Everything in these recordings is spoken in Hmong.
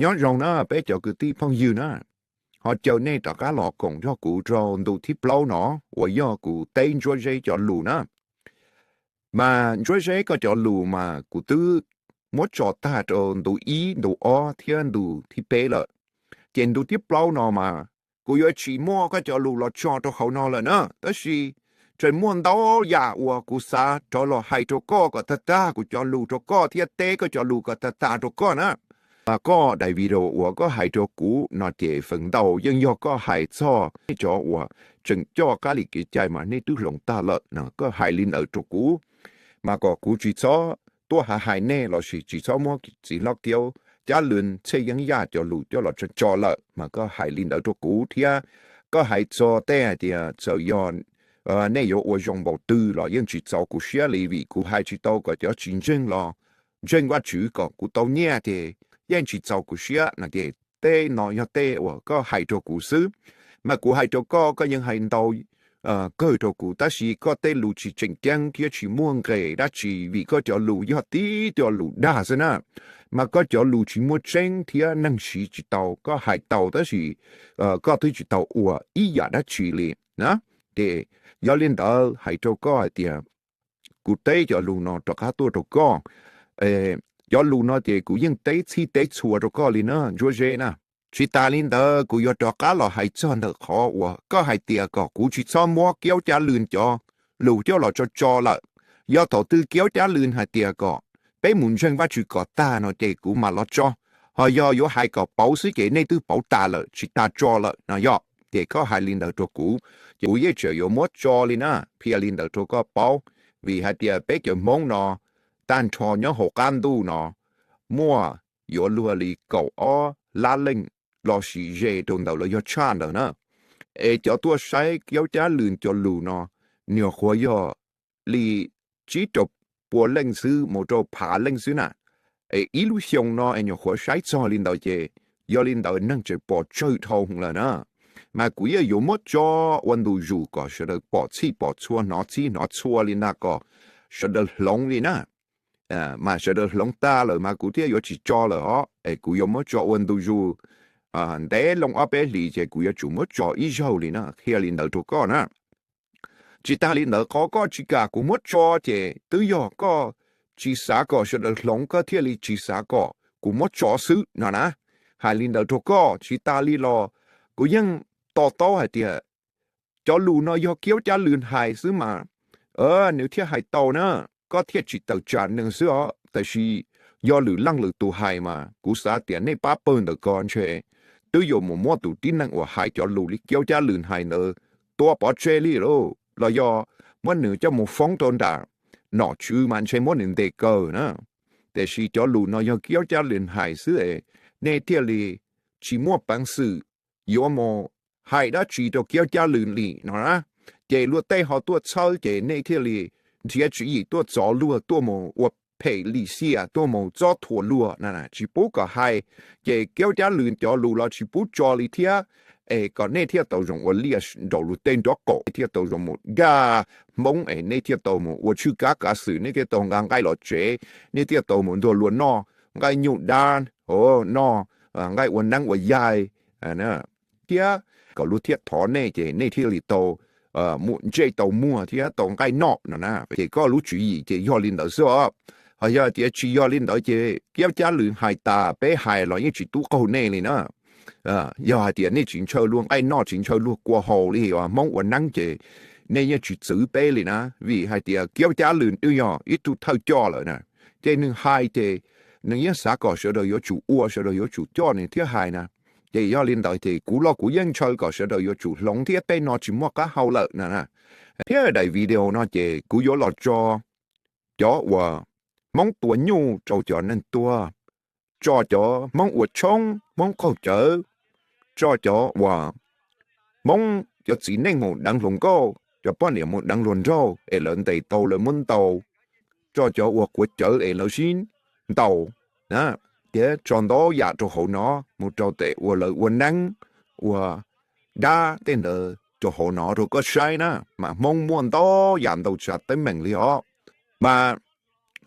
Nyob zoo na peb cov kwv tij phooj ywg na, ho caw nej rov qab los koom nrog kuv rau ntu thib plaub no uas yog kuv teb Ntsuab Zeb cov lus na. Mas Ntsuab Zeb koj cov lus mas kuv twb muab tso tag rau ntu ib, ntu ob thiab ntu thib peb lawm. Ces ntu thib plaub no mas kuv yuav tsis muaj koj cov lus los tso rau hauv no lawm na, tab sis tseem muaj ntau yam uas kuv xav rov los hais rau koj kom tag tag kuv cov lus rau koj thiab teb koj cov lus kom tag tag rau koj na. Mas koj daim video uas koj hais rau kuv no ces feem ntau yeej yog koj hais txog nej cov uas tseem coj kab li kev cai mas nej twb hloov tag lawm no, koj hais li ntawd rau kuv. Mas kom kuv tsis txhob tuaj hais hais nej lossis tsis txhob muab txiv hlob Kiaub Cab Lwm, Txhiaj Yeeb Yaj cov lus coj los tso tso lawm, mas koj hais li ntawd rau kuv thiab. Koj hais txog tej hais tias txawm yog nej yuav ua zoo npaum twg los yeej tsis txaus kuv siab li, vim kuv hais tsis tau kom cov tsis ntseeg los ntseeg Vajtswv kom kuv tau nyiaj ces yeej tsis txaus kuv siab no ces tej no yog tej uas koj hais rau kuv xwb. Mas kuv hais rau koj, koj yeej hais ntau kawg rau kuv, tab sis koj tej lus tsis tseem ceeb thiab tsis muaj nqes dab tsi, vim koj cov lus yog tib co lus dag xwb na. Mas koj cov lus tsis muaj tseeb thiab neeg siv tsis tau, koj hais tau tab sis koj twb tsis tau ua ib yam dab tsi li na. Ces yog li ntawd hais rau koj hais tias kuv teb cov lus no rov qab tuaj rau koj. Cov lus no ces kuv yeej teb txhij teb txhua rau koj li na Ntsuab Zeb na. Tsis tas li ntawd kuv yuav rov qab los hais txog ntawm qhov uas koj hais tias kom kuv tsis txhob muab Kiaub Cab Lwm cov lus coj los tso tso lawm. Yog thaum twg Kiaub Cab Lwm hais tias kom peb mus ntseeg Vajtswv kom tag no ces kuv mam los tso, ho yog yuav hais kom pauv xwb ces nej twb pauv tas lawm tsis tas tso lawm no yog ces koj hais li ntawd rau kuv, ces kuv yeej tseem yuav muab tso li na, qhia li ntawd rau koj paub. Vim hais tias peb cov Hmoob no tag nrho nyob hauv qab ntuj no muaj yuav luag li kaum ob lab leej lossis ze rau ntawd los yog tshaj ntawd na. Es cov tuaj saib Kiaub Cab Lwm cov lus no nyuam qhuav yog li tsib rau pua leej xwb mus rau phav leej xwb na. Es ib lub xyoo no es nyuam qhuav saib txog li ntawd ces yog li ntawd neeg tseem pom tsawg dhau lawm na. Mas kuv yeej yuav muab tso ua ntu zus kom sawv daws pom txhij pom txhua, hnov txhij hnov txhua li ntag, kom sawv daws hloov li na. Mas sawv daws hloov tag lawm mas kuv thiaj yuav tsis tso lawm os, es kuv yuav muab tso ua ntu zus ntev loo ob peb hlis ces kuv yuav tsum muab tso ib zaug li na, qhia li ntawd rau koj na. Tsis tas li ntawd qhov koj tsis kam kuv muab tso ces twb yog koj tsis xav kom sawv daws hloov koj thiaj li tsis xav kom kuv muab tso xwb no na. Hais li ntawd rau koj, tsis tas li los kuv yeej to taub hais tias cov lus no yog Kiaub Cab Lwm hais xwb mas nws thiaj hais tau na, koj thiaj tsis tawm tsam nws xwb os. Tab sis yog lwm leej lwm tus hais mas kuv xav tias nej pab pawg ntawm ko ntshe twb yuav mus muab tus tib neeg uas hais cov lus li Kiaub Cab Lwm hais ntawd tua pov tseg li lauj, los yog muab nws coj mus foob rau nram nom tswv mas ntshe muab nws ntes kaw na. Tiam sis cov lus no yog Kiaub Cab Lwm hais xwb es nej thiaj li tsis muaj peev xwm yuav mus hais dab tsi rau Kiaub Cab Lwm li no na. Ces luag tej ho tuaj txhawb ces nej thiaj li nrhiav tswv yim tuaj txov luag, tuaj mus ua phem lim xiam, tuaj mus txob thuam luag na, tsis pub kom hais. Ces Kiaub Cab Lwm cov lus los tsis pub tso li thiab. Es kom nej thiaj tau zoo ua liaj nraum luag tej nraub qaum, thiaj tau zoo mus nkag Hmoob, es nej thiaj tau mus ua tshwj kab kav xwm, nej thiaj tau nqa nqaij los tsev, nej thiaj tau mus ntuag luag noj nqaij nyuj dab, noj nqaij ua neeb ua yaig thiab, kom luag thiaj thov nej ces nej thiaj li tau mus ntsej tau muag thiab tau nqaij noj no na. Ces koj lub tswv yim ces yog li ntawd xwb os. Ho yog tias tsis yog li ntawd ces Kiaub Cab Lwm hais tas peb hais los yeej tsis tub qaug nej li na. Yog hais tias nej tsis ntshaw luag nqaij noj, tsis ntshaw luag kua haus li os, Hmoob ua neeb ces nej yeej tsis txwv peb li na, vim hais tias Kiaub Cab Lwm twb yog ib tug thawj coj lawm na. Ces nws hais ces nws yeej xav kom sawv daws yuav tsum ua, sawv daws yuav tsum coj nws thiab hais na. Ces yog li ntawd ces kuv los kuv yeej ntshaw kom sawv daws yuav tsum hloov thiab, tej no tsis muaj qab hau lawm na. Thiab daim video no ces kuv yuav los tso cov uas Hmoob tua nyuj rau cov neeg tuag, tso cov Hmoob ua tshoob, Hmoob qaug cawv, tso cov uas Hmoob cov txiv neej mus deev hluas nkauj, cov poj niam mus deev hluas nraug es lawv ntes tau lawv muab ntaus, tso cov uas quav cawv es lawv sib ntaus, thiab tso ntau yam rau hauv no, mus rau tes uas lawv ua neeb, ua dab tej ntawd rau hauv no rau koj saib na. Mas Hmoob muaj ntau yam ntau tsav teeb meem li os. Mas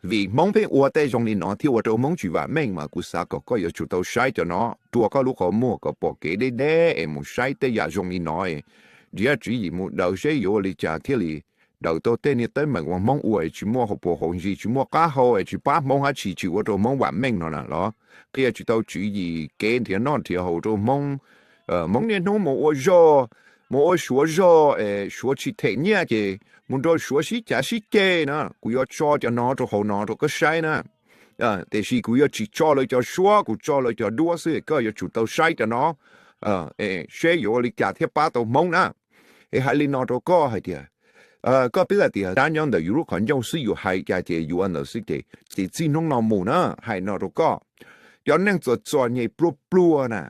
Vim Hmoob pheej ua tej zoo li no thiaj ua rau Hmoob tsis vam meej mas kuv xav kom koj yuav tsum tau saib cov no, rua koj lub qhov muag kom pom kev deb deb es mus saib tej yam zoo li no, nrhiav tswv yim mus daws seb yuav ua li cas thiaj li daws tau tej niag teeb meem uas Hmoob ua es tsis muaj hauv paus hauv ntsis, tsis muaj qab hau es tsis pab Hmoob dab tsi, tsis ua rau Hmoob vam meej no na los. Qhia tsis tau tswv yim kev nrhiav noj nrhiav haus rau Hmoob. Hmoob niaj hnub mus ua zog, mus ua Suav zog es Suav tsis them nyiaj ces mus nrog Suav sib cav sib ceg na. Kuv yuav tso cov no rau hauv no rau koj saib na. Tiam sis kuv yuav tsis tso lawv cov suab, kuv tso lawv cov duab xwb, koj yuav tsum tau saib cov no seb yuav ua li cas thiaj pab tau Hmoob na. Es hais li no rau koj hais tias, koj pib hais tias dab nyob ntawm yus lub qhov ncauj xwb, yus hais cas ces yuav ntawd xwb ces, ces txij hnub no mus na, hais no rau koj, cov neeg txom txom nyem pluag pluag na,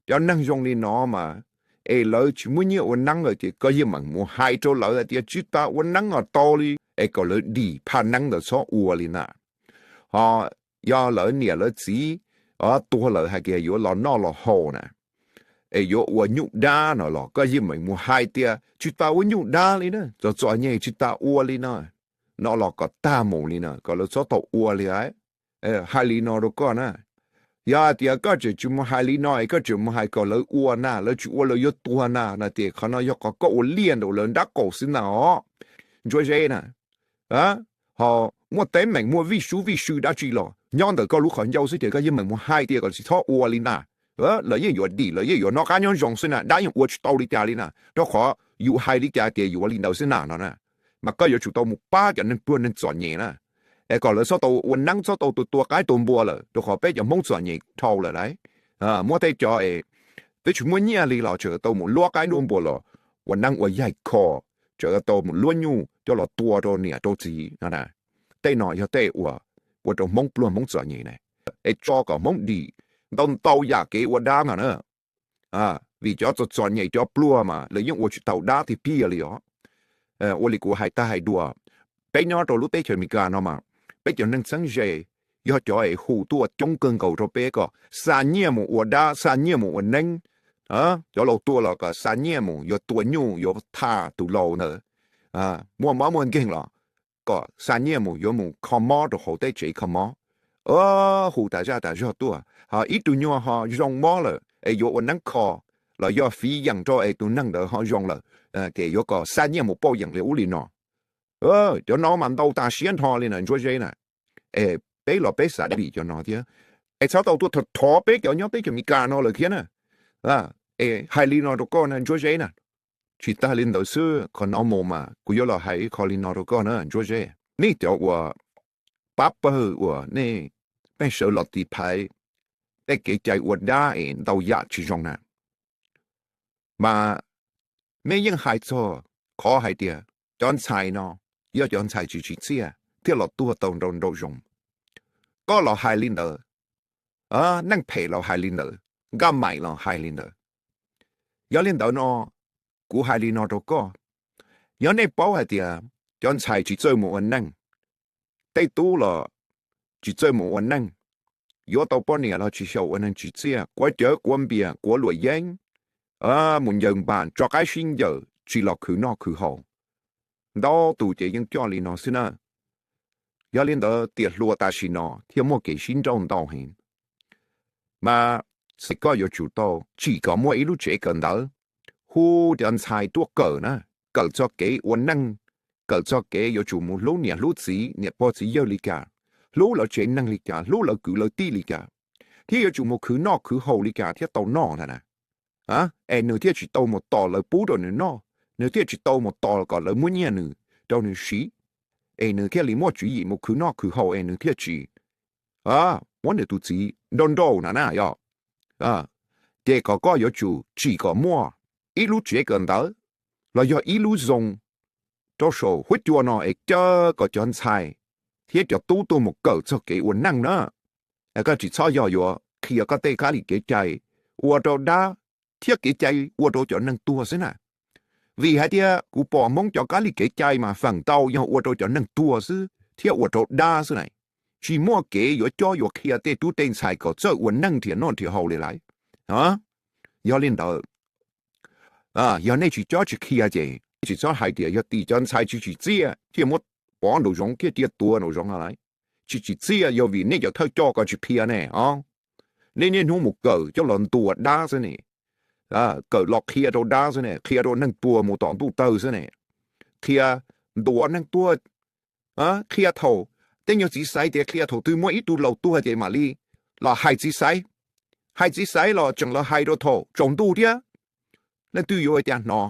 cov neeg zoo li no mas, es lawv tsis muaj nyiaj ua neeb lawm ces koj yeej meem mus hais rau lawv hais tias tsis tas ua neeb los tau li, es kom lawv dim phaj neeb ntawd txhob ua li na. Ho yog lawv niam lawv txiv tuag lawm hais tias yuav los noj los haus na, es yuav ua nyuj dab no los koj yeej meem mus hais tias tsis tas ua nyuj dab li na, txom txom nyem tsis tas ua li no, no los kom tag mus li na, kom lawv txhob tau ua li. Hais li no rau koj na, yog hais tias koj tseem tsis mus hais li no es koj tseem mus hais kom lawv ua na, lawv tsis ua lawv yuav tuag na no ces qhov no yog qhov koj ua liaj ntawm lawv nrab qaum xwb ntag os, Ntsuab Zeb na. Ho muaj teeb meem muaj vij sub vij sw dab tsi los nyob ntawm koj lub qhov ncauj xwb ces koj yeej meem mus hais tias kom tsis txhob ua li na. Lawv yeej yuav dim, lawv yeej yuav noj qab nyob zoo xwb na, dab yeej ua tsis tau li cas li na, rau qhov yus hais li cas ces yuav li ntawd xwb na no na. Mas koj yuav tsum tau mus pab cov neeg pluag neeg txom nyem na, es kom lawv txhob tau ua neeb, txhob tau tua tua qaib tua npua lawm, rau qhov peb cov Hmoob txom nyem dhau lawm lauj. Muab tej cov es twb tsis muaj nyiaj li los tseem tau mus luab qaib luab npua los ua neeb ua yaig kho, tseem tau mus luab nyuj coj los tua rau niam rau txiv no na. Tej no yog tej uas ua rau Hmoob pluag Hmoob txom nyem na, es tso kom Hmoob dim ntau ntau yam kev ua dab no na. Vim cov txom txom nyem cov pluag mas lawv yeej ua tsis tau dab tiag tiag li os. Ua li kuv hais tag hais dua, peb nyob rau lub teb chaws Amelikas no mas, peb cov neeg txheeb ze yog cov es hu tuaj coob kawg nkaus rau peb kom xa nyiaj mus ua dab, xa nyiaj mus ua neeb. Cov laus tuag los kom xa nyiaj mus yuav tua nyuj yuav tham tus laus ntawd, muaj mob muaj nkeeg los kom xa nyiaj mus yuav mus kho mob rau hauv teb tsev kho mob. Hu tas zaj tas zog tuaj, ho ib tug nyuag ho zoo mob lawm es yuav ua neeb kho, los yog fiv yeem rau es tus neeg ntawd ho zoo lawm, ces yuav kom xa nyiaj mus pauj yeem li ub li no. Cov no mas ntau tas siab nrho li na Ntsuab Zeb na. Es peb los peb xav vim cov no thiab, es txhob tau tuaj thov thov peb cov nyob teb chaws Amelikas no lawm thiab na. Es hais li no rau koj na Ntsuab Zeb na. Tsis tas li ntawd xwb, qhov no mus mas kuv yuav los hais ib qho li no rau koj na Ntsuab Zeb. Nej cov uas pab pawg uas nej pheej sawv los tiv thaiv tej kev cai ua dab es ntau yam tsis zoo na, mas nej yeej hais txog qhov hais tias cov ntxhais no yog cov ntxhais tsis tsim txiaj thiaj los tuag tau nraum nraum zoov. Koj los hais li ntawd, neeg phem los hais li ntawd, nkaj maim los hais li ntawd. Yog li ntawd no, kuv hais li no rau koj, yog nej paub hais tias cov ntxhais tsis txawj mus ua neej, tej tub los tsis txawj mus ua neej, yuav tau poj niam los tsis xyaum ua neeg tsim txiaj, kuav cawv kuav npias kuav luam yeeb, mus ncaws npas tso qaib sib ncaws tsis los khwv noj khwv haus. Ntau tus ces yeej coj li no xwb na. Yog li ntawd tiam hluas tam sim no thiaj muaj kev sib nrauj ntau heev. Mas xij koj yuav tsum tau tsim kom muaj ib lub tsev kawm ntawv, hu cov ntxhais tuaj kawm na, kawm txog kev ua neej, kawm txog kev yuav tsum mus hlub niam hlub txiv, niam pog txiv yawg li cas, hlub lawv tsev neeg li cas, hlub lawv kwv lawv tij li cas, thiab yuav tsum mus khwv noj khwv haus li cas thiab tau noj ntag na. Es nws thiaj tsis tau mus tos lawv pub rau nws noj, nws thiaj tsis tau mus tos kom lawv muab nyiaj nws rau nws siv, es nws thiaj li muaj tswv yim mus khwv noj khwv haus es nws thiaj tsis muab nws tus txiv nrauj nrauj na na yog. Ces kom koj yuav tsum tsim kom muaj ib lub tsev kawm ntawv los yog ib lub zoo rau saum huab cua no es caw kom cov ntxhais thiab cov tub tuaj mus kawm txog kev ua neej na. Koj tsis txhob yog yuav qhia koj tej kab li kev cai ua rau dab thiab kev cai ua rau cov neeg tuag xwb na. Vim hais tias kuv pom Hmoob cov kab li kev cai mas feem ntau yog ua rau cov neeg tuag xwb thiab ua rau dab xwb na. Tsis muaj kev yuav cob yuav qhia tej tub tej ntxhais kom txawj ua neej nrhiav noj nrhiav haus li lawm. Yog li ntawd, yog nej tsis cob tsis qhia ces tsis txhob hais tias yog tim cov ntxhais tsis tsim txiaj thiaj muab pov nraum zoov thiaj cia tua nraum zoov no. tsis tsim txiaj yog vim nej cov thawj coj ko tsis qhia ne os. Nej niaj hnub mus kawm coj los ntuas dab xwb ne, kawm los qhia rau dab xwb ne, qhia rau neeg tuag mus tom ntuj tawg xwb ne, qhia ntuas neeg tuag, qhia thaum, tej nyuag txiv xaiv tias qhia thaum twg muaj ib tug laus tuag ces mam li los hais txiv xaiv, hais txiv xaiv los tseem los hais rau thaum tsaus ntuj thiab, leej twg yuav ua cas hnov?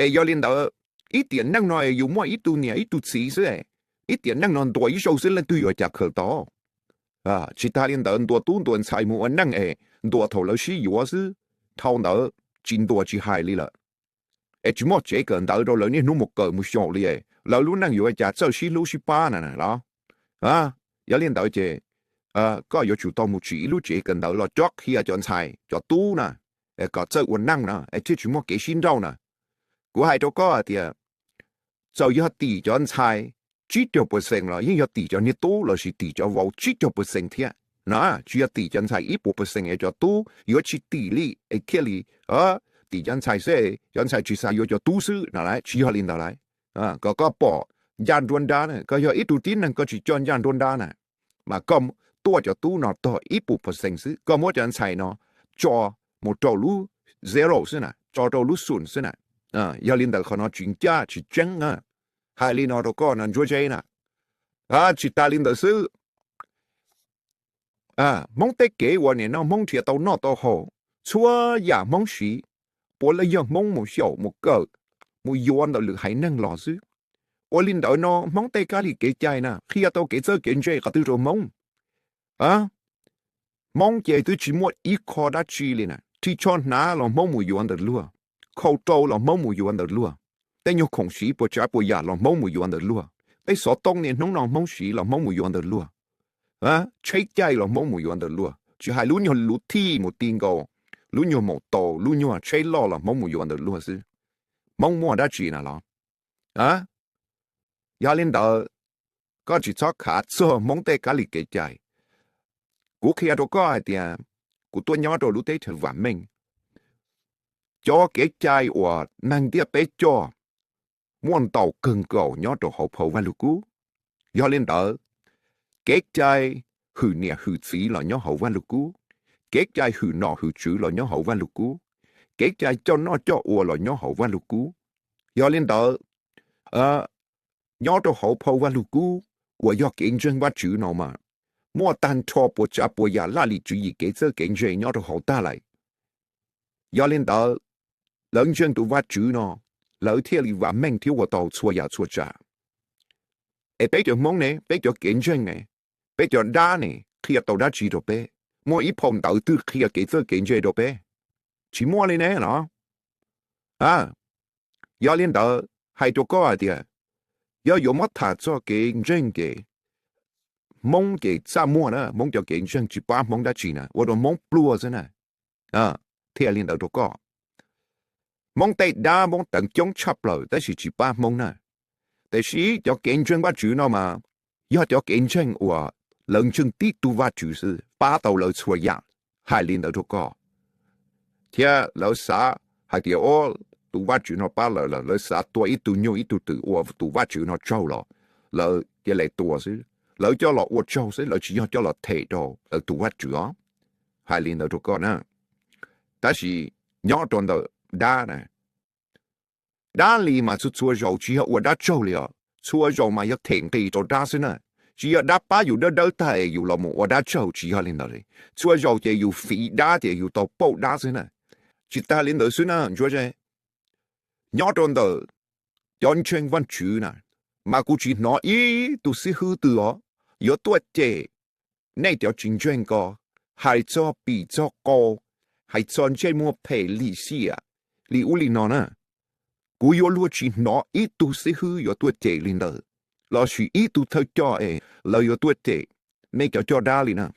Es yog li ntawd, ib tiam neej no yus muaj ib tug niam ib tug txiv xwb, ib tiam neej no ntuas ib zaug xwb leej twg yuav ua cas khaws tau? Tsis tas li ntawd ntuas tub ntuas ntxhais mus ua neej es ntuas thaum lawv sib yuav xwb, dhau ntawd tsis ntuas tsis hais li lawm. Es tsis muaj tsev kawm ntawv rau lawv niaj hnub mus kawm mus xyaum li, lawv lub neej yuav ua cas txawj sib hlub sib pab na los? Yog li ntawd ces koj yuav tsum tau mus tsim ib lub tsev kawm ntawv los cob qhia cov ntxhais cov tub na, kom txawj ua neej na es thiaj tsis muaj kev sib nrauj na. Kuv hais rau koj hais tias, txawm yog tim cov ntxhais tsib caug percent los yeej yog tim cov niag tub lossis tim cov vauv tsib caug percent thiab na, tsis yog tim cov ntxhais ib puas percent es cov tub yuav tsis tim li es thiaj li tim cov ntxhais xwb, cov ntxhais tsis xav yuav cov tub xwb na, tsis yog li ntawd lauj. Kom koj pom ncaj nruab nrab na, koj yog ib tug tib neeg koj tsis coj ncaj nruab nrab na, mas koj tuaj cov tub no tog ib puas percent xwb, koj muab cov ntxhais no tso mus rau lub zero xwb na, tso rau lub xoom xwb na. Yog li ntawd qhov no tsis ncaj tsis tseeb na. Hais li no rau koj no Ntsuab Zeb na, tsis tas li ntawd xwb, Hmoob tej kev uas nim no Hmoob nrhiav tau noj tau haus, txhua yam Hmoob siv, puav leej yog Hmoob mus xyaum mus kawm, mus yuav ntawm lwm haiv neeg los xwb. Ua li ntawd no Hmoob tej kab li kev cai na qhia tau kev txawj kev ntse qhov twg rau Hmoob? Hmoob ces twb tsis muaj ib qho dab tsi li na, thij tsho hnav los Hmoob mus yuav ntawm luag, khau rau los Hmoob mus yuav ntawm luag, tej nyuag khoom siv puas tsav puas yam los Hmoob mus yuav ntawm luag, tej xov tooj niaj hnub no Hmoob siv los Hmoob mus yuav ntawm luag, tsheb caij los Hmoob mus yuav ntawm luag, tsis hais lub nyuag luv thij mus ti nkaus, lub nyuag maum taus, lub nyuag tsheb loj los Hmoob mus yuav ntawm luag xwb. Hmoob muaj dab tsi na los? Yog li ntawd, koj tsis txhob khav txog Hmoob tej kab li kev cai. Kuv qhia rau koj hais tias, kuv tuaj nyob rau lub teb chaws vam meej, cov kev cai uas neeg ntiaj teb coj muaj ntau kawg nkaus nyob rau hauv phau Vaj Lug Kub. Yog li ntawd, kev cai hwm niam hwm txiv los nyob hauv Vaj Lug Kub, kev cai hwm nom hwm tswv los nyob hauv Vaj Lug Kub, kev cai coj noj coj ua los nyob hauv Vaj Lug Kub. Yog li ntawd, nyob rau hauv phau Vaj Lug Kub uas yog kev ntseeg Vajtswv no mas, muaj tag nrho puas tsav puas yam laj lim tswv yim kev txawj kev ntse nyob rau hauv tag lawm. Yog li ntawd, lawv ntseeg tus Vajtswv no, lawv thiaj li vam meej thiab ua tau txhua yam txhua tsav. Es peb cov Hmoob ne, peb cov kev ntseeg ne, peb cov dab ne, qhia tau dab tsi rau peb? Muaj ib phau ntawv twg qhia kev txawj kev ntse rau peb? Tsis muaj li ne los? Yog li ntawd, hais rau koj hais tias, yog yuav muab tham txog kev ntseeg ces Hmoob ces txaj muag na, Hmoob cov kev ntseeg tsis pab Hmoob dab tsi na, ua rau Hmoob pluag xwb na. Thiaj li ntawd rau koj, Hmoob tej dab Hmoob teev coob tshaj plaws tab sis tsis pab Hmoob na. Tiam sis cov kev ntseeg Vajtswv no mas, yog cov kev ntseeg uas lawv ntseeg tib tug Vajtswv xwb pab tau lawv txhua yam. Hais li ntawd rau koj, thiab lawv xav hais tias, o, tus Vajtswv no pab lawv lawm, lawv xav tua ib tug nyuj ib tug twm ua tus Vajtswv no tsaug los lawv cia li tua xwb, lawv coj los ua tsaug xwb, lawv tsis yog coj los them rau lawv tus Vajtswv os. Hais li ntawd rau koj na. Tab sis nyob rau ntawm dab na, dab li mas txhua txhua zaus tsis yog ua dab tsaug li os, txhua zaus mas yog them nqi rau dab xwb na. Tsis yog dab pab yus dawb dawb tag es yus los mus ua dab tsaug, tsis yog li ntawd li. Txhua zaus ces yus fiv dab ces yus tau pauj dab xwb na. Tsis tas li ntawd xwb na Ntsuab Zeb, nyob rau ntawm cov ntseeg Vajtswv na, mas kuv tsis hnov ib tug xib hwb twg os yuav tuaj cem nej cov tsis ntseeg ko, hais txog pim txog qau, hais txog ntsej muag phem lim xiam li ub li no na. Kuv yuav luag tsis hnov ib tug xib hwb yuav tuaj cem li ntawd, lossis ib tug thawj coj es lawv yuav tuaj cem nej cov coj dab li na.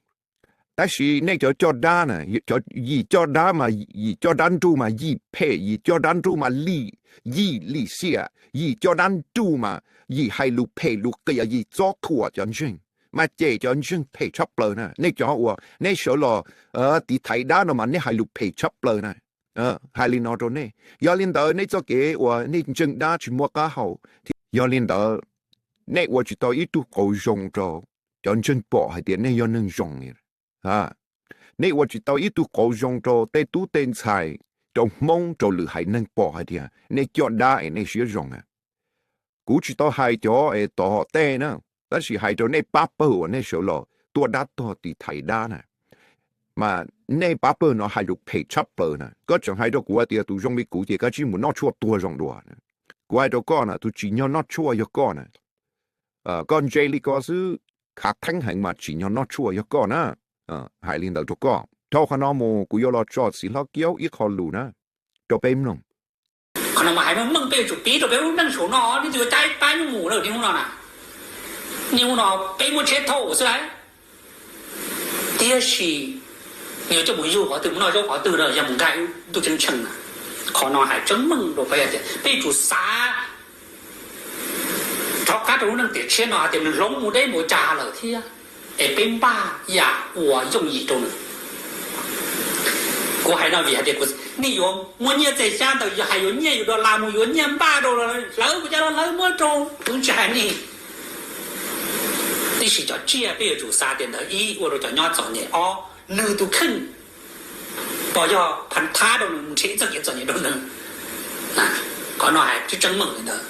Tab sis nej cov coj dab na, yim coj dab mas yim coj dab nruj mas yim phem, yim coj dab nruj mas lim, yim lim xiam, yim coj dab nruj mas yim hais lus phem lus qias, yim txob thuam cov ntseeg, mas cem cov ntseeg phem tshaj plaws na. Nej cov uas nej sawv los tiv thaiv dab no mas nej hais lus phem tshaj plaws na. Hais li no rau nej, yog li ntawd nej txoj kev uas nej ntseeg dab tsis muaj qab hau. Yog li ntawd, nej ua tsis tau ib tug qauv zoo rau cov ntseeg pom hais tias nej yog neeg zoo. Nej ua tsis tau ib tug qauv zoo rau tej tub tej ntxhais, rau Hmoob, rau lwm haiv neeg pom hais tias nej coj dab es nej siab zoo. Kuv tsis tau hais cov es tom tej na, tab sis hais rau nej pab pawg uas nej sawv los tuaj dab tog tiv thaiv dab na, mas nej pab pawg no hais lus phem tshaj plaws na. Koj tseem hais rau kuv hais tias tus zoo li kuv ces koj tsis mus noj tshuaj tuag zoo dua. Kuv hais rau koj na, tus tsim nyog noj tshuaj yog koj na. Koj ntse li ko xwb, khav theeb heev mas tsim nyog noj tshuaj yog koj na. Hais li ntawd rau koj. Dhau qhov no mus kuv yuav los tso txiv hlob Kiaub ib qho lus na rau peb mloog. Qhov no mas hais meej meej peb yuav tsum piv rau peb lub neej saum no, nej twb yuav caij pab nyuj mus lawm niaj hnub no na. Niaj hnub no peb muab tsheb thauj xwb lawm. Tiam sis nws coj mus yug qhov twg mus noj zaub qhov twg na, yog mus nkag ntuj ceeb tsheej na. Qhov no hais tseeb meej rau peb tias peb yuav tsum xav rov qab rau lub neej tiam tshiab no hais tias nws hloov mus deb mus cas lawm thiab, es peb npaj yam uas yooj yim rau nws. Kuv hais no vim hais tias nej yuav muaj nyiaj txiag xyab ntawd, yog hais yuav nyiaj yuav dollar mus yuav nyiaj npaj rau, hlawv kuv cov los hlawv muab rau, kuv tsis hais nej. Tiam sis cov tsiaj peb yuav tsum xav tias ntawd ib ua rau cov nyob txom nyem, ob nws tus kheej pom yog phav thab rau nws mus nrhiav ib txoj kev txom nyem rau nws. Qhov no hais tseeb tseeb meej li ntawd.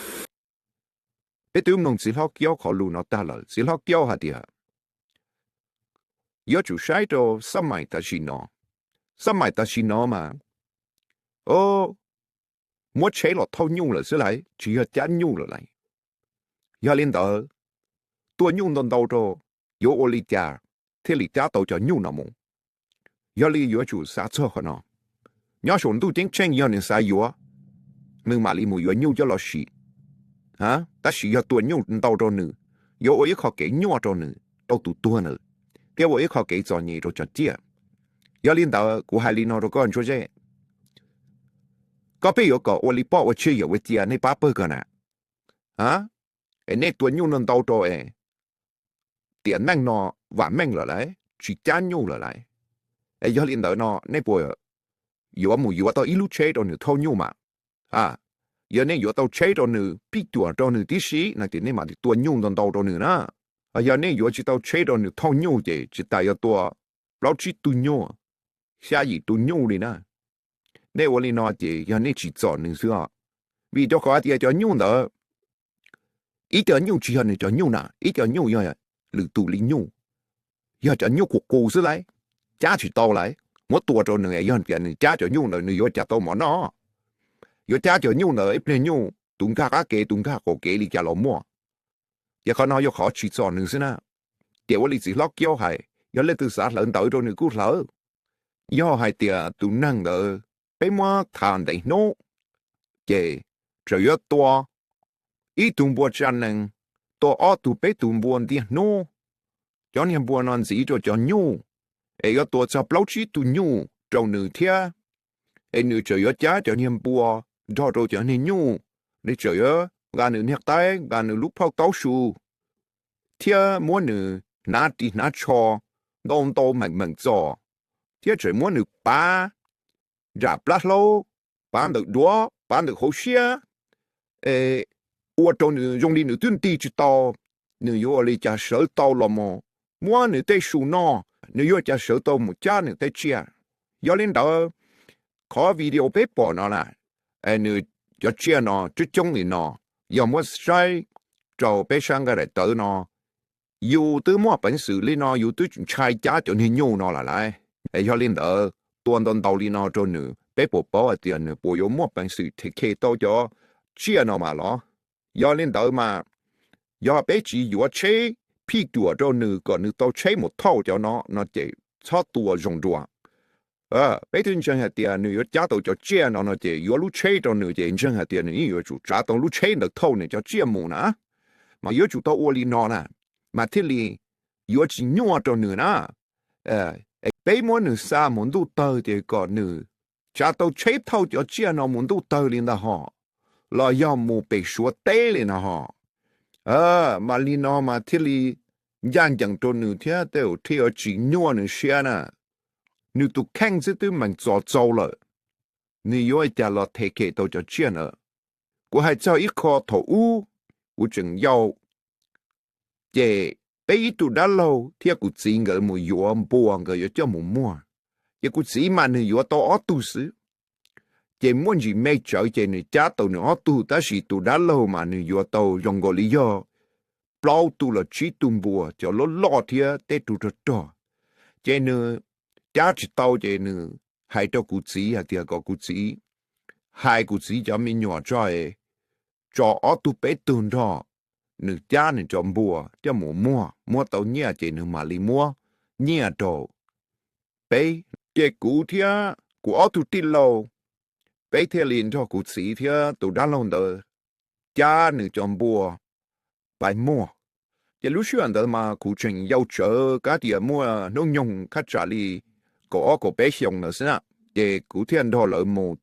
Peb twb mloog txiv hlob Kiaub qhov lus no tag lawm, txiv hlob Kiaub hais tias yuav tsum saib rau xab mais tam sim no. Xab mais tam sim no mas, o, muab tsheb los thauj nyuj lawm xwb lauj, tsis yog cab nyuj lawm lauj. Yog li ntawd, tua nyuj ntau ntau rau, yuav ua li cas thiaj li cab tau cov nyuj no mus? Yog li yuav tsum xav txog qhov no. Nyob saum ntuj ceeb tsheej yog nws xav yuav, nws mam li mus yuav nyuj coj los sim. Tab sis yog tua nyuj ntau rau nws, yuav ua ib qho kev nyuaj rau nws, rau tus tuag ntawd, thiab ua ib qho kev txom nyem rau cov tsiaj. Yog li ntawd kuv hais li no rau koj Ntsuab Zeb, koj pheej yuav kom ua li poj ua tseg yawm ua cia nej pab pawg ko na. Es nej tua nyuj no ntau rau es tiam neej no vam meej lawm lauj, tsis cab nyuj lawm lauj. Es yog li ntawd no nej puas yuav mus yuav tau ib lub tsheb rau nws thauj nyuj mas? Yog nej yuav tau tsheb rau nws, pij cuam rau nws tib si no ces nej mam li tua nyuj ntau ntau rau nws na. Yog nej yuav tsis tau tsheb rau nws thauj nyuj ces tsis tas yuav tua plaub tsib tug nyuj, xya yim tus nyuj li na. Nej ua li no ces yog nej tsim txom nws xwb os. Vim rau qhov tias cov nyuj ntawd, ib co nyuj tsis yog nws cov nyuj na, ib co nyuj yog lwm tus li nyuj, yog cov nyuj qus qus xwb lauj, cab tsis tau lauj. Muab tua rau nws, yog tias nws cab cov nyuj ntawd nws yuav cas tau mov noj? Yuav cab cov nyuj ntawd ib pliag nyuj tus nkag qab kev tus nkag qaum kev li cas los muaj. Ces qhov no yog qhov tsim txom nws xwb na. Ces ua li txiv hlob Kiaub hais, yog leej twg xav hlawv ntawv rau nws kuj hlawv. Yog hais tias tus neeg ntawd peb muab tham ntev hnub, ces txawm yuav tua ib tug npua tsa nees, tua ob tug peb tug npua ntiaj hnub, cov niag npua no ntxiv rau cov nyuj, es yuav tua txog plaub tsib tug nyuj rau nws thiab. Es nws txawm yuav cab cov niag npua nrog rau cov niag nyuj, nws txawm yuav nqa nws niag qaib, nqa nws lub phauj taub su, thiab muab nws hnav ris hnav tsho ntau ntau meem meem txos, thiab tseem muab nws pav nram plab hlaub, pav ntawm duav, pav ntawm hauv siab, ua rau nws zoo li nws twb nti tsis tau, nws yuav ua li cas sawv tau los mus muab nws tej su noj, nws yuav ua cas sawv tau mus cab nws tej tsiaj. Yog li ntawd, qhov video peb pom no na, nws cov tsiaj no coob coob li no, yog muab saib rau peb sab nqaij daim tawv no, yus twb muaj peev xwm li no yus twb ntshai cab cov niag nyuj no lawm lauj. Yog li ntawd tua ntau ntau li no rau nws, peb puas paub hais tias nws puas yuav muaj peev xwm them khe tau cov tsiaj no mas los? Yog li ntawd mas, yog peb tsis yuav tsheb phij cuam rau nws kom nws tau tsheb mus thauj cov no no ces txhob tua zoo dua. Peb twb ntseeg hais tias nws yuav cab tau cov tsiaj no no ces yuav lub tsheb rau nws ces ntseeg hais tias nws yeej yuav tsum tsav tau lub tsheb ntawd thauj nws cov tsiaj mus na. Mas yuav tsum tau ua li no na, mas thiaj li yuav tsis nyuaj rau nws na. Peb muab nws xa mus ntuj tawg ces kom nws tsav tau tsheb thauj cov tsiaj no mus ntuj tawg li ntag hos, los yog mus pem Suav teb li no hos. Mas li no mas thiaj li ncaj ncees rau nws thiab tej zaum thiaj yuav tsis nyuaj nws siab na. Nws tus kheej xwb twb meem txos txaus lawm, nws yuav ua cas los them khe tau cov tsiaj ntawd? Kuv hais txog ib qho thaum ub kuv tseem yau, Ces peb ib tug dab laug thiab kuv txiv nkawd mus yuav npua nkawd yuav coj mus muag. Ces kuv txiv mas nws yuav tau ob tug xwb. Ces muaj ntsis me tsawv ces nws cab tau nws ob tug, tab sis tus dab laug mas nws yuav tau zoo nkaus li yog plaub tug los tsib tug npua, cov loj loj thiab tej rug rog rog. Ces nws cab tsis tau ces nws hais rau kuv txiv hais tias kom kuv txiv hais kuv txiv cov me nyuam tso, tso ob tug peb tug nrog nws cab nws cov npua coj mus muag, muab tau nyiaj ces nws mam li muab nyiaj rau peb. Ces kuv thiab kuv ob tug tij laug, peb thiaj li nrog kuv txiv thiab tus dab laug ntawd cab nws cov npua pais muag. Ces lub sij hawm ntawd mas kuv tseem yau tsawv, kab tias muaj hnub nyoog thaj tsam li kaum ob kaum peb xyoos ntawd xwb na. Ces kuv thiaj nrog lawv mus.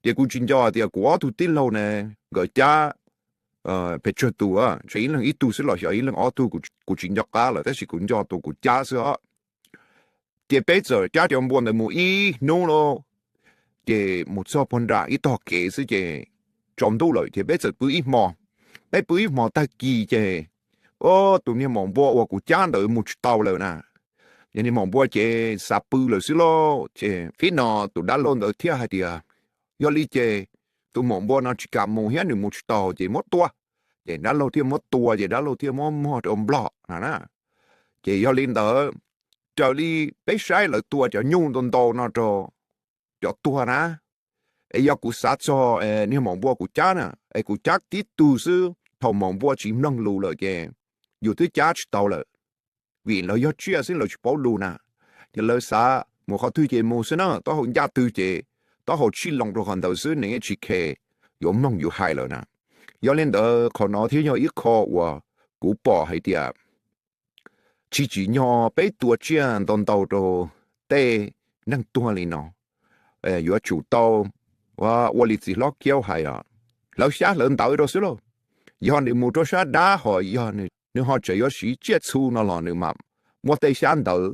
Ces kuv tsis nco tias kuv ob tug tij laug ne, nkawd cab pes tsawg tus, tseem ib leeg ib tug xwb los xyov ib leeg ob tug, kuv tsis nco qab lawm, tab sis kuv nco tus kuv cab xwb os. Ces peb txawm cab cov npua ntawd mus ib hnub lauj, ces mus txog puag nram ib tog kev xwb ces tsaus ntuj lawm ces peb txawm pw ib hmo. Peb pw ib hmo tag kis ces, o, tus niag maum npua uas kuv cab ntawd mus tsis tau lawm na. Yog niag maum npua ces xav pw lawm xwb lauj. Ces thaum no tus dab laug ntawd thiaj hais tias, yog li ces tus maum npua no tsis kam mus thiab nws mus tsis tau ces muab tua. Ces dab laug thiaj muab tua ces dab laug thiaj muab muag rau nplog no na. Ces yog li ntawd, raws li peb saib lawv tua cov nyuj ntau ntau no rau cov tuag na, es yog kuv xav txog niag maum npua kuv cab na, es kuv cab tib tug xwb, thaum maum npua tsis mloog lus lawm ces yus twb cab tsis tau lawm, vim lawv yog tsiaj xwb lawv tsis paub lus na. Ces lawv xav mus qhov twg ces mus xwb na, taub hau ncaj twg ces taub hau tsij loo rau qhov ntawd xwb, nws yeej tsis khes yuav mloog yus hais lawm na. Yog li ntawd qhov no thiaj yog ib qho uas kuv pom hais tias tsis tsim nyog peb tua tsiaj ntau ntau rau tej neeg tuag li no. Yuav tsum tau ua li txiv hlob Kiaub hais os, hlawv xyab hlawv ntawv rau xwb lauj. Yog nws mus rau sab dab ho yog nws ho tseem yuav siv tsiaj txhu no los nws mam muab tej xyab ntawv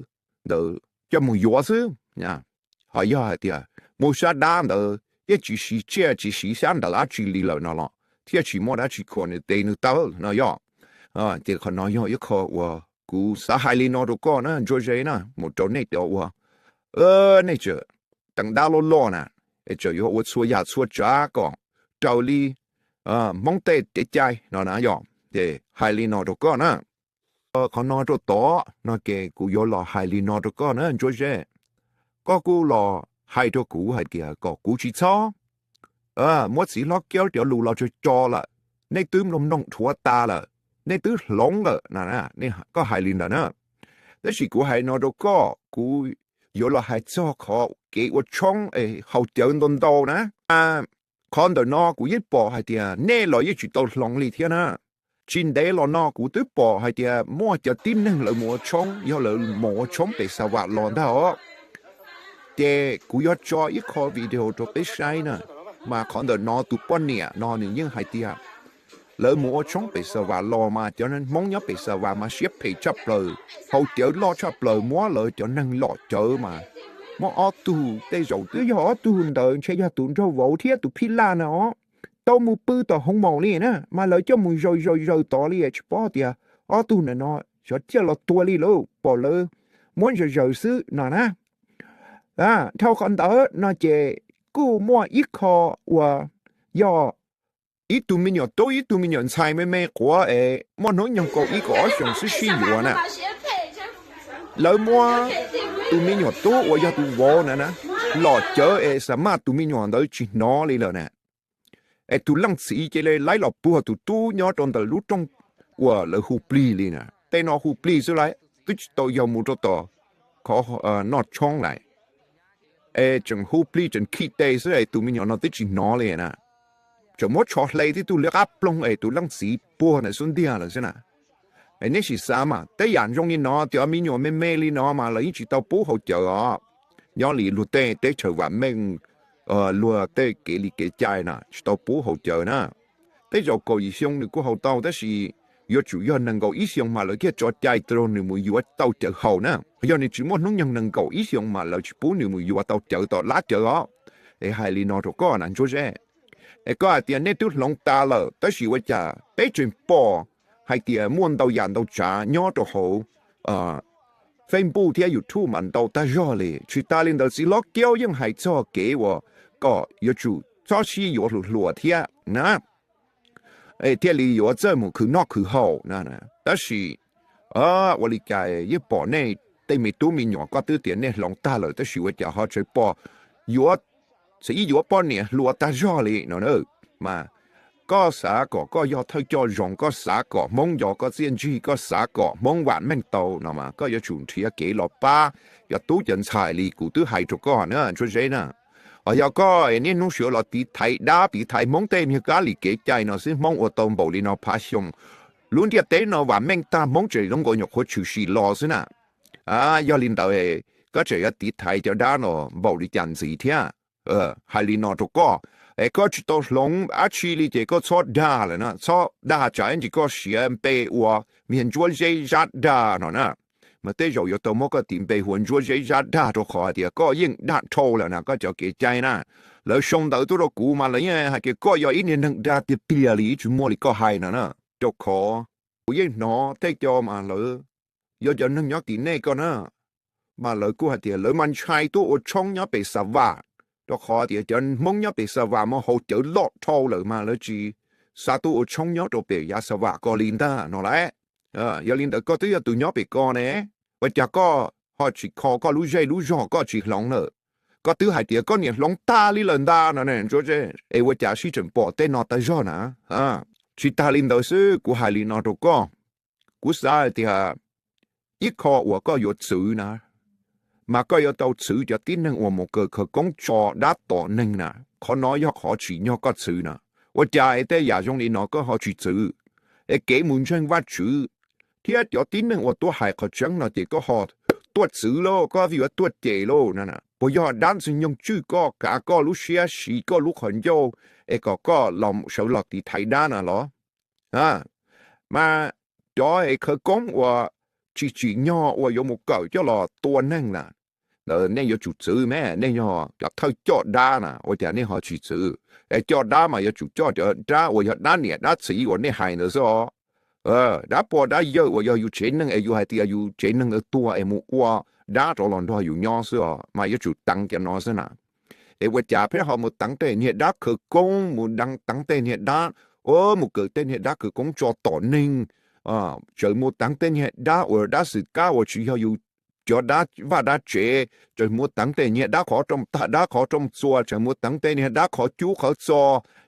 ntawd coj mus yuav xwb. Ho yog hais tias mus sab dab ntawd yeej tsis siv tsiaj tsis siv xyab ntawv dab tsi li lawm no los thiaj tsis muaj dab tsi khuam nws tes nws taw no yog. Ces qhov no yog ib qho uas kuv xav hais li no rau koj na Ntsuab Zeb na, mus rau nej cov uas nej tseem teev dab loj loj na, es tseem yuav ua txhua yam txhua tsav kom raws li Hmoob tej kev cai no na yog. Ces hais li no rau koj na, qhov no rau tod no ces kuv yuav los hais li no rau koj na Ntsuab Zeb. Koj kuj los hais rau kuv hais tias kom kuv tsis txhob muab txiv hlob Kiaub cov lus los tso tso lawm, nej twb mloog mloog dhuav tas lawm, nej twb hloov lawm, koj hais li ntawd na. Tab sis kuv hais no rau koj, kuv yuav los hais txog qhov kev ua tshoob es haus cawv ntau ntau na. Qhov ntawm no kuv yeej pom hais tias nej los yeej tsis tau hloov li thiab na. Tsis ntev los no kuv twb pom hais tias muaj cov tib neeg lawv mus ua tshoob, yog lawv mus ua tshoob pem Xa Vam los ntag os. Ces kuv yuav tso ib qho video rau peb saib na, mas qhov ntawm no tus poj niam no nws yeej hais tias lawv mus ua tshoob pem Xa Vam los mas cov Hmoob nyob pem Xa Vam mas siab phem tshaj plaws, haus cawv loj tshaj plaws, muab lawv cov neeg lom cawv mas muab ob tug, tej zaum twb yog ob tug ntawd ntshe yog tus nraug vauv thiab tus phij laj na os, tau mus pw tom hoo maum li na, mas lawv coj mus zaws zaws zaws tod li tsis paub tias ob tug ntawm no xyov ciaj los tuag li lauj, pom lawv muab zaws zaws xwb no na. Dhau qhov ntawd no ces kuj muaj ib qho uas yog ib tug me nyuam tub ib tug me nyuam ntxhais me me quav es muaj hnub nyoog kaum ib kaum ob xyoos xwb sib yuav na. Lawv muab tus me nyuam tub uas yog tus vauv na na, lom cawv es xa maj tus me nyuam ntawd tsis hnov li lawm na. Es tus leej txiv cia li laib los puag tus tub nyob rau ntawm lub rooj uas lawv hu plig li na. Tej no hu plig xwb lawm twb tsis tau yog mus rau tom qhov noj tshoob lawm. Es tseem hu plig tseem khi tes xwb es tus me nyuam no twb tsis hnov li na. Tseem muab tsho hle tib tug liab qab ploog es tus leej txiv puag ntawm xub ntiag lawm xwb na. Es nej sim xav mas tej yam zoo li no, cov me nyuam me me li no mas lawv yeej tsis tau pub haus cawv os. Nyob li luag tej teb chaws vam meej, luag tej kev li kev cai na tsis tau pub haus cawv na. Tej zaum kaum yim xyoo nws kuj haus tau tab sis yuav tsum yog nees nkaum ib xyoos mas lawv thiaj tso cai rau nws mus yuav tau cawv haus na. Yog nws tsis muaj hnub nyoog nees nkaum ib xyoos mas lawv tsis pub nws mus yuav tau cawv tom lab cawv os. Es hais li no rau koj na Ntsuab Zeb. Es koj hais tias nej twb hloov tas lawm tab sis ua cas peb tseem pom hais tias muaj ntau yam ntau tsav nyob rau hauv Facebook thiab YouTube mas ntau tag zog li. Tsis tas li ntawd txiv hlob Kiaub yeej hais txog kev uas kom yuav tsum txhob sib yuav hluas hluas thiab na, thiaj li yuav txawj mus khwv noj khwv haus na. Tab sis ua li cas yeej pom nej tej me tub me nyuam koj twb tias nej hloov tag lawm tab sis ua cas ho tseem pom yuav txiv yuav poj niam hluas tag zog li no na. Mas koj xav kom koj yog thawj coj zoo, koj xav kom Hmoob nco koj txiaj ntsig, koj xav kom Hmoob vam meej tau no mas koj yuav tsum nrhiav kev los pab cov tub cov ntxhais li kuv twb hais rau koj na Ntsuab Zeb na. Ho yog koj niaj hnub sawv los tiv thaiv dab tiv thaiv Hmoob tej niag kab li kev cai no xwb, Hmoob ua tau npaum li no phav xyoo, lub ntiaj teb no vam meej tag, Hmoob tseem zoo nkaus nyuam qhuav tshwm sim los xwb na. Yog li ntawd koj tseem yuav tiv thaiv cov dab no npaum li cas ntxiv thiab? Hais li no rau koj, es koj tsis tau hloov dab tsi li ces koj txhob dag lawm na, txhob dag tsam ib ntsis koj siav npe ua Ntsuab Zeb Zab Dag no na. Mas tej zaum yuav tau muab koj tis npe hu ua Ntsuab Zeb Zab Dag rau qhov hais tias koj yeej dag dhau lawm na koj cov kev cai na. Lawv sau ntawv tuaj rau kuv mas lawv yeej hais tias koj yog ib niag neeg dag tiag tiag li, ib tsis muaj li koj hais no na. Rau qhov kuv yeej hnov tej co mas lawv yog cov neeg nyob tim nej ko na, mas lawv kuj hais tias lawv mas ntshai tuaj ua tshoob nyob pem Xa Vam, rau qhov tias cov Hmoob nyob pem Xa Vam mas haus cawv loj dhau lawm mas lawv tsis xav tuaj ua tshoob nyob rau pem yav Xa Vam ko li ntag no lauj. Yog li ntawd koj twb yog tus nyob pem ko ne, ua cas koj ho tsis kho koj lub zej lub zog koj tsis hloov lawm? Koj twb hais tias koj niam hloov tag li lawm ntag no ne, es ua cas sib tseem pom tej no tag zog na? Tsis tas li ntawd xwb, kuv hais li no rau koj, kuv xav hais tias ib qho uas koj yuav txwv na, mas koj yuav tau txwv cov tib neeg uas mus kaw khawv koob tso dab tom neeg na. Qhov no yog qhov tsim nyog koj txwv na. Ua cas es tej yam zoo li no koj ho tsis txwv? Es kev mus ntseeg Vajtswv thiab cov tib neeg uas tuaj hais qhov tseeb no ces koj ho tuaj txwv lauj, koj yuav tuaj cem lauj. Puas yog dab ntxwg nyoog tswj koj, kav koj lub siab, siv koj lub qhov ncauj es kom koj los sawv los tiv thaiv dab na los? Mas cov es khawv koob uas tsis tsim nyog uas yuav mus kawm coj los tua neeg na, ntawd nej yuav tsum txwv me, nej yog cov thawj coj dab na ua cas nej ho tsis txwv? Es coj dab mas yuav tsum coj cov dab uas yog dab niam dab txiv uas nej hais ntawd xwb os. Dab pog dab yawg uas yog yus tsev neeg es yus hais tias yus tsev neeg ntawd tuag es mus ua dab rov los nrog yus nyob xwb os, mas yuav tsum teev cov no xwb na. Es ua cas pheej ho mus teev tej niag dab khawv koob, mus teev tej niag dab, mus kawm tej niag dab khawv koob tso tom neeg, tseem mus teev tej niag dab uas dab xwm kab uas tsis yog yus cov dab vaj dab tsev, tseem mus teev tej niag dab qhov rooj tag dab qhov rooj txua, tseem mus teev tej niag dab qhov cub qhov txo,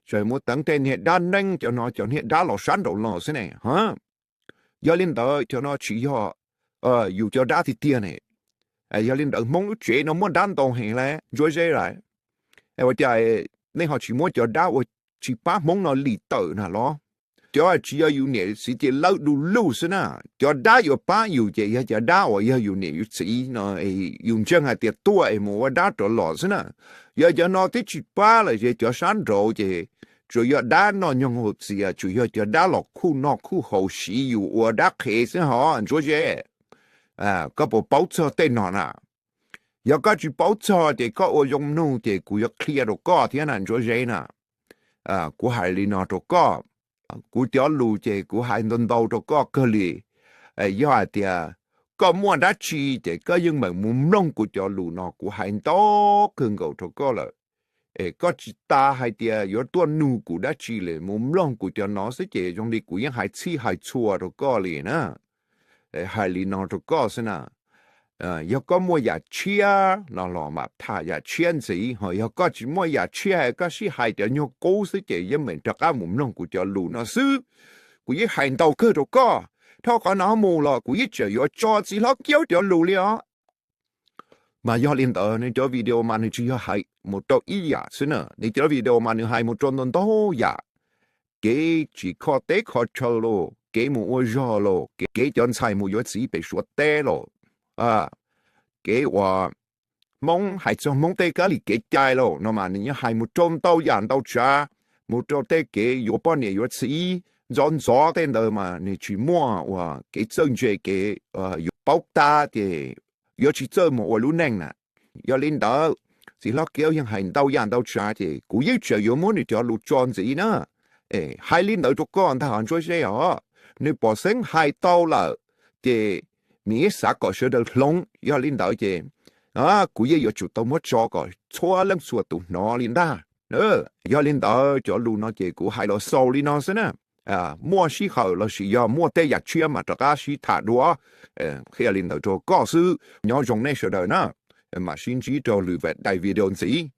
tseem mus teev tej niag dab neeb, cov no cov niag dab los sab nraud los xwb ne. Yog li ntawd cov no tsis yog yus cov dab tiag tiag ne. Yog li ntawd Hmoob lub tsev no muaj dab ntau heev li Ntsuab Zeb lauj. Ua cas nej ho tsis muab cov dab uas tsis pab Hmoob no lim tawm na los? Cov tsis yog yus niam yus txiv ces lawv du lug xwb na. Cov dab yuav pab yus ces yog cov dab uas yog yus niam yus txiv no, yus ntseeg hais tias tuaj es mus ua dab rov los xwb na. Yog cov no twb tsis pab lawm ces cov sab nraud ces tsuas yog dab noj nyoog haus txias, tsuas yog cov dab los khuj noj khuj haus siv yus ua dab qhev xwb hos Ntsuab Zeb. Koj puas paub txog tej no na? Yog koj tsis paub txog ces koj ua zoo mloog ces kuv yuav qhia rau koj thiab na Ntsuab Zeb na. Kuv hais li no rau koj, kuv cov lus ces kuv hais ntau ntau rau koj kawg li. Yog hais tias koj muaj dab tsi ces koj yeej meem mus mloog kuv cov lus no, kuv hais ntau kawg nkaus rau koj lawm. Es koj tsis tas hais tias yuav tuaj nug kuv dab tsi li, mus mloog kuv cov no xwb ces zoo li kuv yeej hais txhij hais txhua rau koj li na. Hais li no rau koj xwb na. Yog koj muaj yam tshiab no los mam tham yam tshiab ntxiv, ho yog koj tsis muaj yam tshiab, koj sib hais cov nyuag qub xwb ces yeej meem rov qab mus mloog kuv cov lus no xwb. Kuv yeej hais ntau kawg rau koj, dhau qhov no mus los kuv yeej tseem yuav tso txiv hlob Kiaub cov lus li os. Mas yog li ntawd nws cov video mas nws tsis yog hais mus rau ib yam xwb na, nws cov video mas nws hais mus rau ntau ntau yam. Kev tsis kho teb kho chaw lauj, kev mus ua zog lauj, kev cov ntxhais mus yuav txiv pem Suav teb lauj, kev uas Hmoob hais txog Hmoob tej kab li kev cai lauj no mas nws yeej hais mus rau ntau yam ntau tsav, mus rau tej kev yuav poj niam yuav txiv ntxov ntxov tej ntawd mas nws tsis muaj uas kev txawj ntse kev yuav paub tab ces yuav tsis txawj mus ua lub neej na. Yog li ntawd, txiv hlob Kiaub yeej hais ntau yam ntau tsav ces kuv yeej tseem yuav muab nws cov lus tso ntxiv na. Hais li ntawd rau koj ntag Ntsuab Zeb os. nws pom xeeb hais tau lawm, ces nws xav kom sawv daws hloov. Yog li ntawd ces kuv yeej yuav tsum tau muab tso kom txhua leej txhua tus hnov li ntag. Yog li ntawd cov lus no ces kuv hais los xaus li no xwb na. Muaj sij hawm lossis yog muaj tej yam tshiab mam rov qab sib tham dua. Qhia li ntawd rau koj xwb, nyob zoo nej sawv daws na, mam sib ntsib rau lwm daim video ntxiv.